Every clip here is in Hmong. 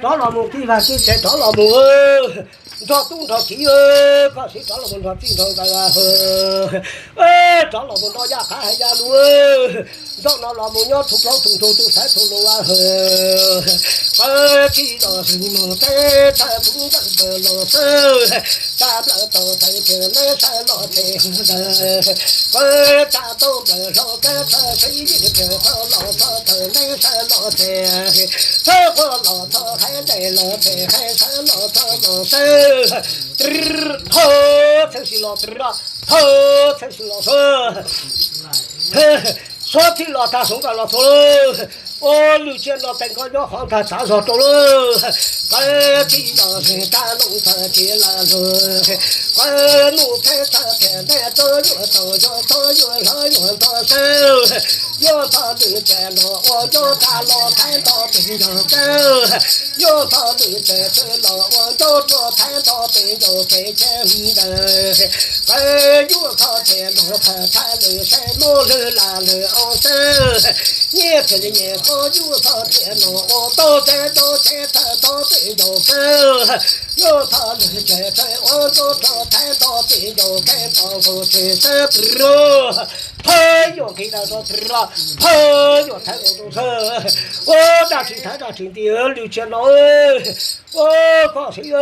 Rov los mus tij vaj tij tsev rov los mus nrog tub nrog kiv, koj siv rov los mus nrog txij nrog nkawm, rov los mus nrog yaj qab hais yaj lus, nrog no los mus nyob thoob plaub thoob ntug tub sawv tug lus, qw tij los mus teb thawj tub ntawm npawg los xwb, tsa nplawg tau thawj tias neb sawv los ces ntawd, qw tsa tau nplawg hlau kab thawj sib yim tias tau los txog thaum neb sawv los ces, txawj quaj los txog haiv neeg los ces hais sawv los txog los xwb, thawj txhawj sis los, thawj txhawj sis los xwb. Suav txij los tag hloov nkawd los txog lawm, ua lwm tsiaj no teev nkawd nyob qhov ntag txav zog rau lawm, qw tij los tsa loo txog ces lawm lug, qw mus teb txog tias neb tub yuav tau yuav tau yuav hlob yuav nto xwb, yuav txog lwm tsiaj no ua ncauj tag los thaiv nto pes ncaug kawg, yuav txog lwm tsiaj txwj los ua ncauj rua thaiv nto pes ncaug kev ceg ntawd, qw yuav txog tias nto thawj thaiv lwm seb muaj lwm lam lwm ob xwb, nyiaj txiag li nyiaj koj yuav txog tias no ua tau tsev rau tsev thawj nto pes ncaug kawg, yuav txog lwm tsiaj txwj ua ncauj rua thaiv nto pes ncaug kev nto nkaus tsev xwb, thawj yuav nqhis lawm rau, thawj yuav thaiv nkaus rau xwb, ua dab tsi thaiv dab tsi nti lwm tsiaj no, ua koj siv,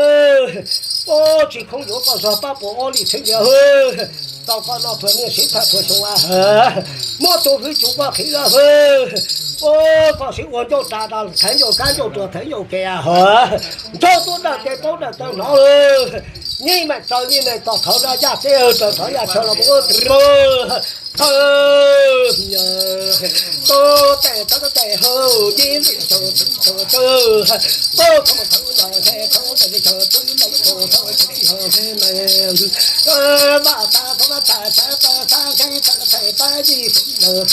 ua tsis khoob yuav koj zog pab puas ob li txheeb ntiag, tau koj noj thuav niaj siv thawj thuav xyoo a, muab tus hwj chum koj qhib a, ua koj siv ua ncauj tsa da thaiv ncauj kab ncauj rua thaiv ncauj kev a, nrog tuab dawm tes paub dawm taw hnov lawm, nyiaj meem tsaws nyiaj meem tom thov zaj yaj teb raws thov yaj chaw los mus ua tw thawj, tub tes txawb tes hauj nyiaj lwm tsaus tsaus tsaus, tub thov thov yog nqe thov nqe chaw tub los tub thov tub yog nqe meem, vaj tag thov vaj tag chaw tag tag nqe tag tag tag yig tub los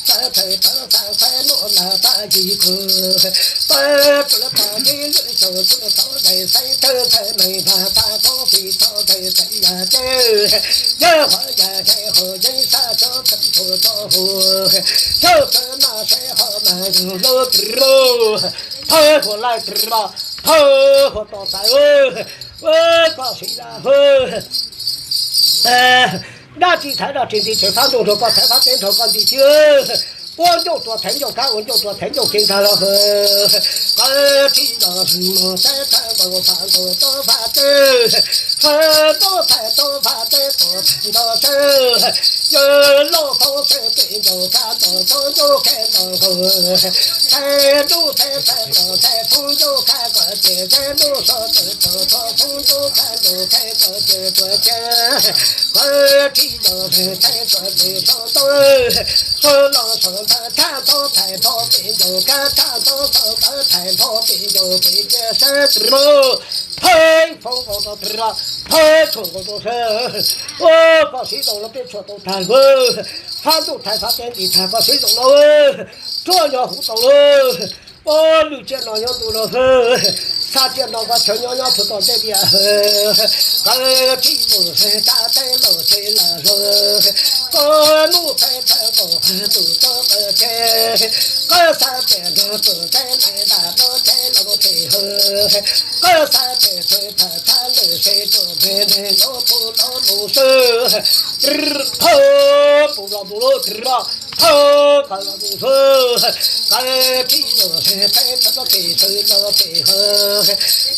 tag tag tag tag tag nuj lam tag yig tub, tub txawb tag nyiaj lwm tsaus tub thov nqe xeeb tag tag meem vaj tag thov fij thov nqe txawm yam teb, yawg hov yam nqe hov yeeb sab tso txawm tso tso hu, tub txawb mas seb hov mas yug lub tw thawj huam laij tw thawj huam tos txais, koj siv yam hwj, dab tsi thaiv dab tsi nti tsev fab ntuj nrog koj thaiv fab teb nrog koj nti tsi, ua ncauj rua thaiv ncauj kab ua ncauj rua thaiv ncauj kev ntag los, qw tij los mus teb thawj nkaus fab nkaus tub fab teb, fab nkaus thaiv tub fab teb tub thaiv nto sawb, yawg lauj tub sawb pem ncaus kab nto tub ncauj kev nto nkaus, thaiv ntuj thaiv thawj nkaus thaiv fub ncauj kab nkaus ces thaiv ntuj so tawm txog txog fub ncauj kab nkaus thaiv nkaus ces tuav cev, qw tij los thaiv txog ces sau ntawv, sau los sau ntawv thaj nto thaiv nto pem ncaus kab thaj nto sau ntawv thaiv nto pem ncaus kev cia sawb tw thawj foob nkaus rau tw thawj tshuam nkaus rau sawb, ua koj siv zoo los peb tshuam tau tag lawm, fab ntuj thaiv fab teb nti tag koj siv zoo no, ruaj nyo huv tau lawm, ua lwm tsiaj no nyob ntuj no, xa tsiaj no koj chaw nyob nyob phuv tom ntej tiag, qw tij los tsa teb los tsev lawm, koj nuj teb thawj nkaus tus tub qw tsev, koj xa pem nrog tus teb nees nram rau tsev los tsev hawj, koj xa pem tsev thawj thab lwm seb tus npe npe los pum los mus xwb, thawj pum los mus lub tw thawj qawm los mus xwb, qw tij los teb thawj txog txim xwb los txim hawj,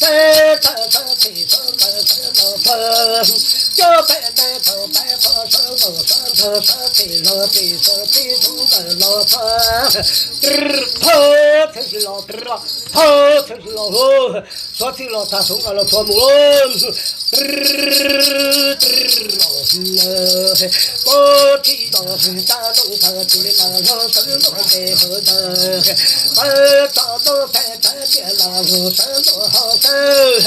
teb thawj txog txim xwb qawm xwb los xwb, coj peb teb thaum peb qhov sawv nkaus sawv nrog sawv txim los txim xwb txim xwb qawm los xwb, thawj txhawj sis los, thawj txhawj sis los lawm, suav txij los tag suav nkawd los txhua mus lawm, koj tij los tsa loo tawm tsis los los sawv los ces hawj tawm, qw tso loo thaij tsav tiaj los los sawv los ho sawv,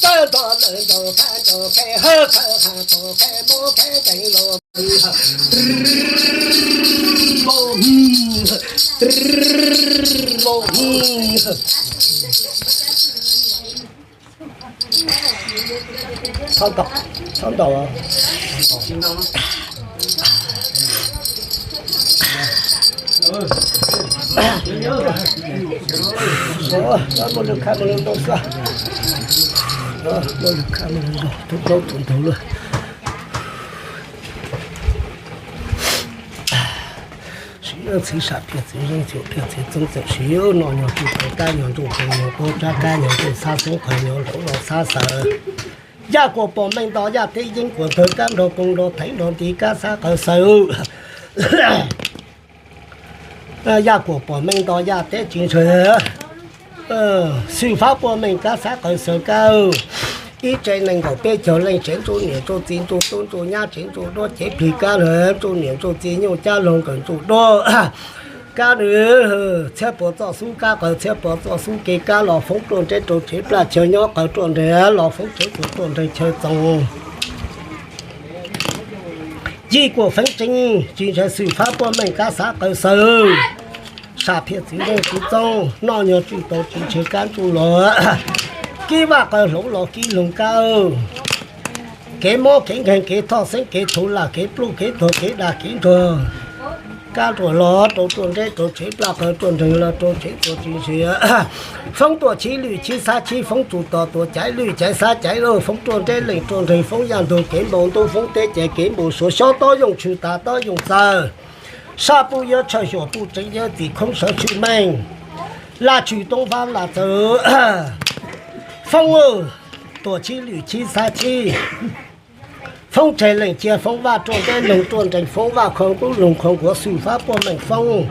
tawm nto lawm ncaus qab ncaus qe hawj qhawv qhas tau qe muab qe nkees los Txhob ntaus, txhob ntaus. Muaj lub khab muaj lub ntaub xwb. Muaj lub khab muaj lub ntaub, tus ntaub tus ntug luaj. Siv leej txiv sam phiaj txiv zeej xyuam phiaj txiv txoob txawm siv noj nyuag tsuj tau kab nyuag ntsuj tau nyuag pab tsab kab nyuag ntsuj xab xoob qhawv nyuag hloov los xab xaws. Yaj kuam pom meej nto yaj teb yeeb kuam ntawg kab nrog koo nrog theev nrog nti kab xab qawv xaws. Yaj kuam pom meej nto yaj teb tsis ntshaw. Xwm fab puaj meej kab xab qawv xaws kab. Ib tsev nees nkaum peb caug leej tsev ntsuj niam ntsuj txiv ntsuj tub ntsuj nyab tsev ntsuj duab cev plig kab lawm ntsuj niam ntsuj txiv nyuj cab loog kawm ntsuj duab. Kab nws txhiab puas txoj xub kab qawv txhiab puas txoj xub kev kab los foob ruaj nreb rau tsev plaj chaw nyob qawv ruaj nreeg los foob tsev txuas ruaj nreeg chaw txoos. Yij kuam feeb tseeb tsis ntshaw xwm fab puaj meej kab xab qawv xaws. Sam phiaj txiv zeej txiv txoob noj nyuag tsuj tau tsis ntshaw kab ntsuj los. Kib vaj qawv hloov los kib loog kab. Kev mob kev nkeeg kev thoj xeeb kev thuv lam kev pluj kev tuag kev dag kev nruag. Kab nruam los rau ruaj nreb rau tsev plaj qawv ruaj nreeg los rau tsev txuas tsis ntshaw. Foob tuam chib lwm chib xab chib foob txus tos tuam caiv lwm caiv xab caiv loj foob ruaj nreb leej ruaj nreeg foob yaj ntug kev npau ntuj foob teb caiv kev npau suav xyob tob yooj tshwm tas tob yooj txawg. Sab puj yuav tshaw xyuas puj tseev yuav txim khoob sawv tshwm meej. Laj tshwm toob vab laj txawv. Foob tuam chib lwm chib xab chib. Foob tseg leej cia foob vaj ruaj nreb loog ruaj nreeg foob vaj khoo tub loog khoo nkuav xwm fab puaj meej foob.